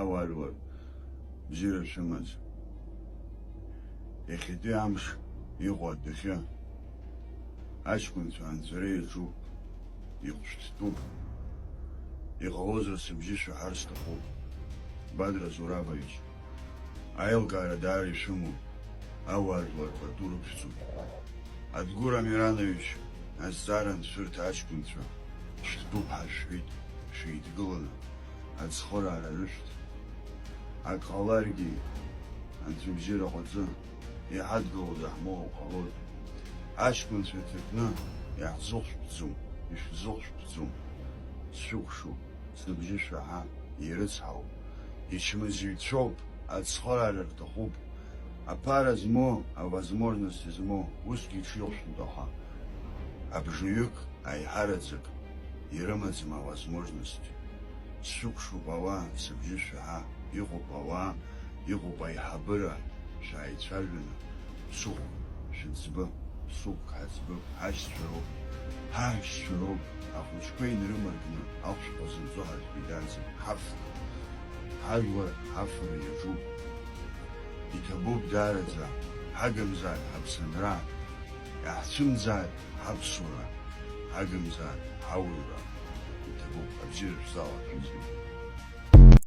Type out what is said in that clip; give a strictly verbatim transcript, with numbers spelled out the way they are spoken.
Ауаажәлар, бзиара шәымаз. Иахьатәи амш иҟоу адәахьы аҷкәынцәа анҵәара иаҿуп, ихәшәтәтәуп. Иҟалозар, сыбжьы шәаҳар сҭахуп. Бадра Зурабович, аилкаара даара ишәымоуп, ауаажәлар пату рықәшәҵоит. Адгәыр Амиранович азҵаара аншәырҭа аҷкәынцәа шәҭтәуп ҳәа шәҳәеит, шәеидгыланы, ацхыраара рышәҭ. Ак ҟаларгьы, анцәа бзиара ҟаҵы, иҳадгылоу даҳмоур ҟалоит. Аҷкәынцәа ҭакны иаҳзыхәшәтәӡом, ишәзыхәшәтәӡом. Сшәыкәшоуп, сыбжьы шәаҳа, ирыцҳауп. Ичмазаҩцәоуп, ацхыраара рҭахуп. Аԥара змоу, авозможность змоу, усгьы иҽирхәшәтәуп, аха абжаҩык аиҳараӡак ирымаӡам авозможность. Сшәыкәшоуп ауаа, сыбжьы шәаҳа, иҟоуп ауаа, иҟоуп аиҳабыра, шәааицәажәаны, ԥсыхәк шәыӡбы, ԥсыхәк ҳаӡбы, ҳашьцәа роуп, ҳаҳәшьцәа роуп, ахәыҷқәа инрымаркны ахәшәқәа зынҵо ҳазтәы идаӡам, ҳаф-, ҳажәлар ҳафара иаҿуп. Иҭабуп даараӡа, ҳагымзааит ҳаԥсынра, иаҳцәымӡааит ҳаԥсуара, ҳагымзааит ҳаурыра. Иҭабуп, абзиара шәзалацәажәоит.